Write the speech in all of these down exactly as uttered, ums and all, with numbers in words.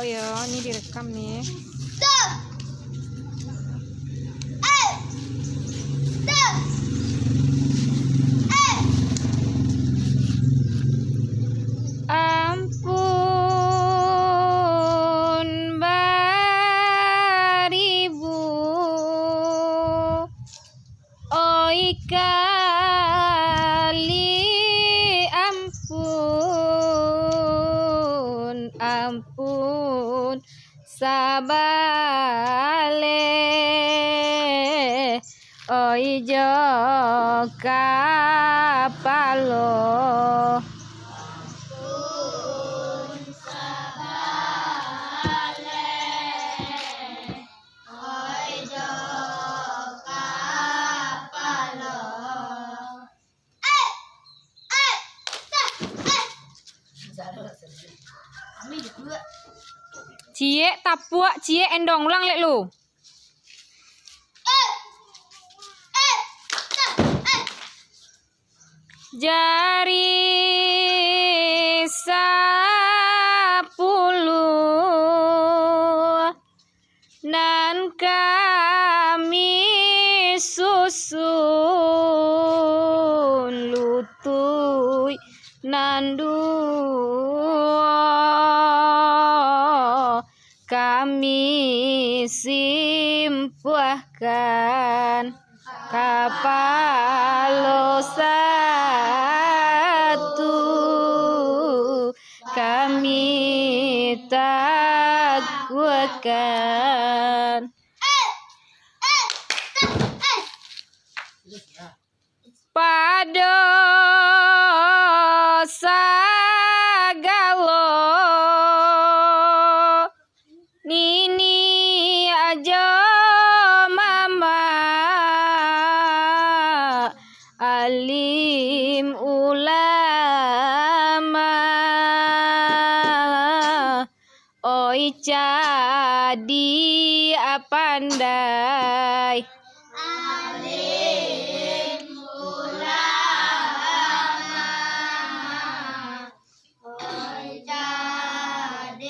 Yo, ini direkam nih. Ampun baribu, oi kali, ampun, ampun sabaleh, oi jo kapalo. Ciek tapuak, ciek endong. Ulang lek lu. Jari sapuluah nan kami susun, lutuik nan duo kami simpuahkan, kapalo satu kami takuahkan. Pado sagalo nini ajo mamak, alim ulama, oi cadiak pandai. Alim ulama, oi cadiak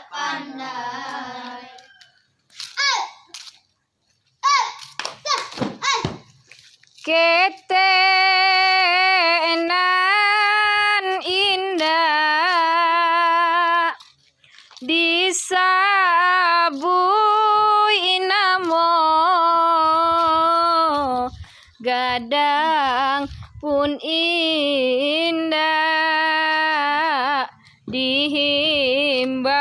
pandai. Ketek nan indak disabuik namo, gadang pun indak dihimbau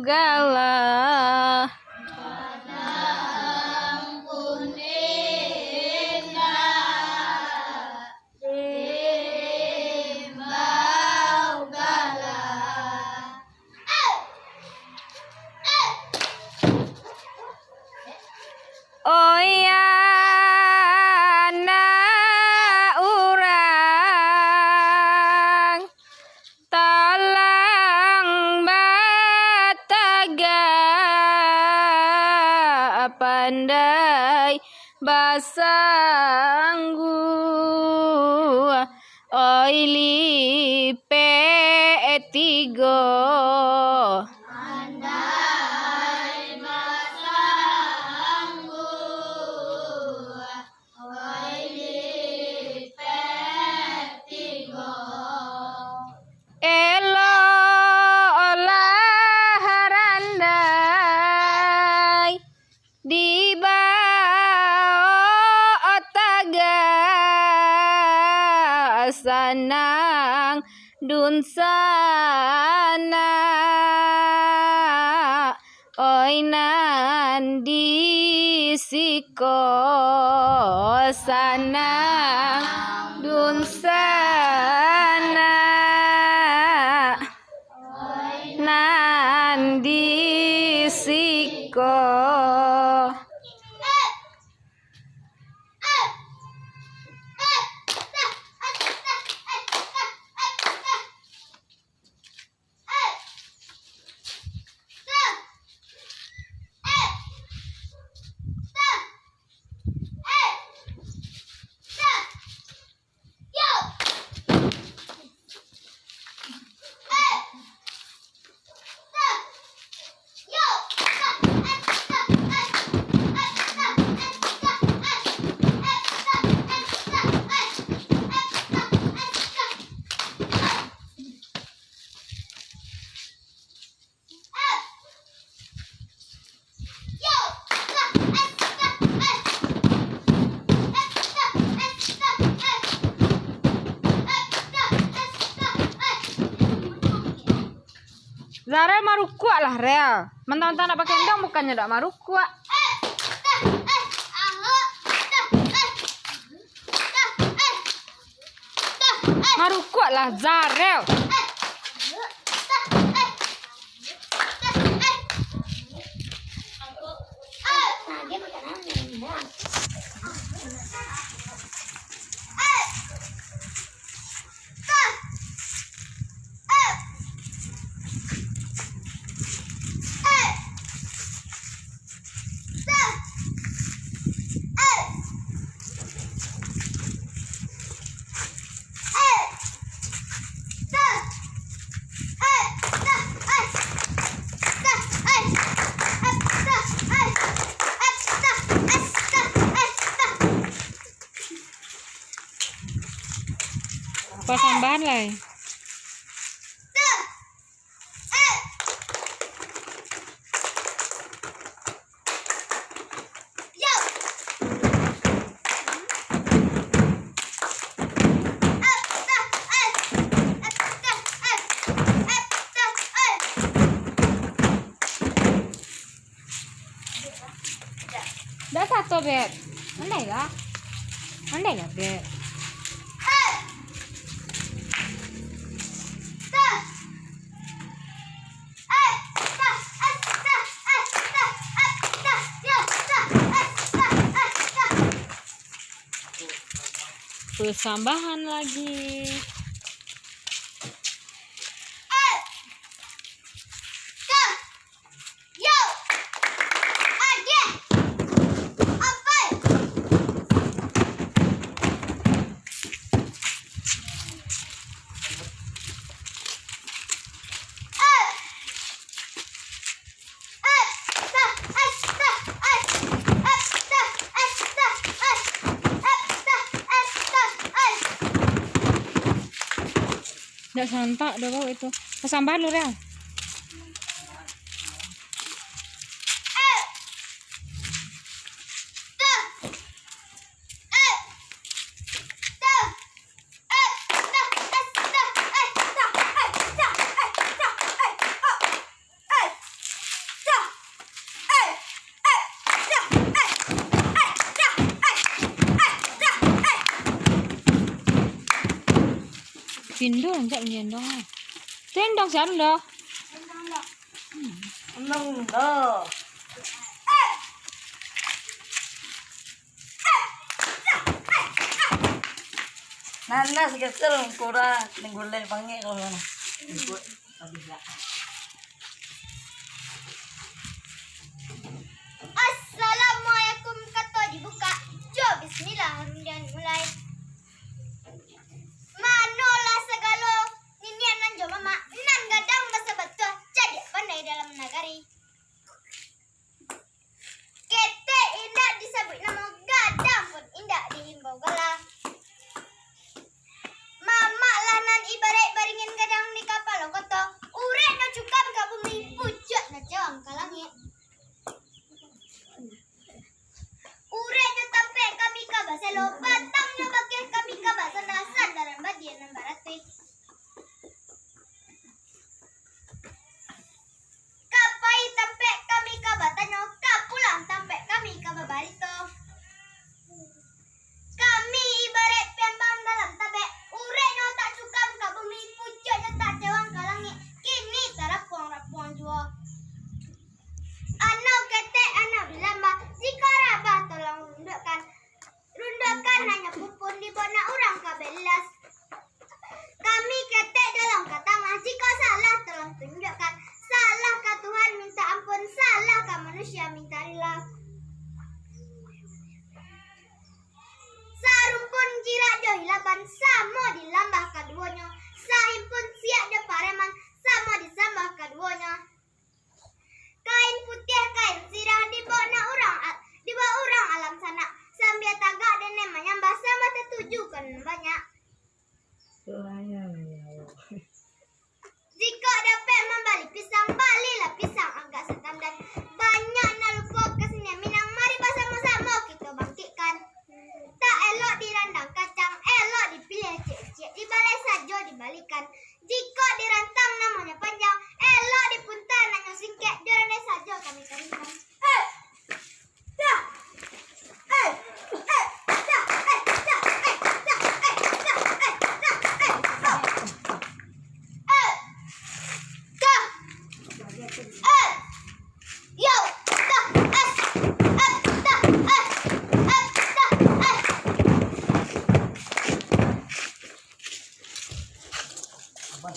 gala. Gadang pun indak dihimbau gala. Oi anak urang, talang batagak, pandai basangguah, oi lipek tigo. Pandai basangguah, oi lipek tigo. Elok lah randai, dibaok tagak, sanang dunsanak, oi nan di siko, sanang dunsanak, nan di siko. Zarel marukuak lah, Rel. Mentang-mentang nak pakai endong, bukannyo dak marukuak. Marukuak lah, Zarel. Pasambahan lai. Dak sato, Beb. Andai lah. Andai lah, Beb. Pasambahan lagi. Dak santak doh kau itu. Pasambahan lu, Rel. Pindo rancak mangendong. Tu endong siapa dah? Endong dah. Nanas geser kurang, tenggulai pangek kalau mana. Assalamualaikum, kato dibukak. Jo bismillah, rundiang dimulai. Manolah sagalo niniak nan jo mamak, nan gadang basa batuah, cadiak pandai dalam nagari. Ketek indak disabuik namo, gadang pun indak diimbau gala. Mamak lah nan ibaraik baringin gadang di kapalo koto, urek no cukam ka bumi, pucuak no cewang ka langik. Urek no tampek kami ka baselo, batang no bakeh kami ka basanda, sandaran badia nan baratuih. Ka pai tampek kami ka batanyo, ka pulang tampek kami ka babarito. Kami ibaraik piambang dalam tabek, ureknyo tak cukam ka bumi, pucuaknyo tak cewang ka langik, kini tarapuang-rapuang juo. Anau ketek, anau dilambah, jikok rabah tolong rundukkan. Rundukkan hanyo pumpun, dibao nak urang ka belas. Kami ketek dalam ka tangah, jikok salah tolong tunjukkan. Salah ka Tuhan minta ampun, salah ka manusia minta rila. Sarumpun jirak jo hilaban, samo dilambah kaduonyo. Sahimpun siak jo pareman, samo disambah kaduonyo. Kain putiah, kain sirah, dibao nak urang a-, dibao urang alam sanak, sambia tagak dek nan manyambah, sambah tatuju ka nan banyak. Jikok dapek mambali pisang, balilah pisang agak satandan. Banyak nan lupo kasenian Minang, mari basamo-samo kito bangkikkan. Tak elok dirandang kacang, elok dipiliah ciek-ciek, dibalai sajo dibalikan. Bah,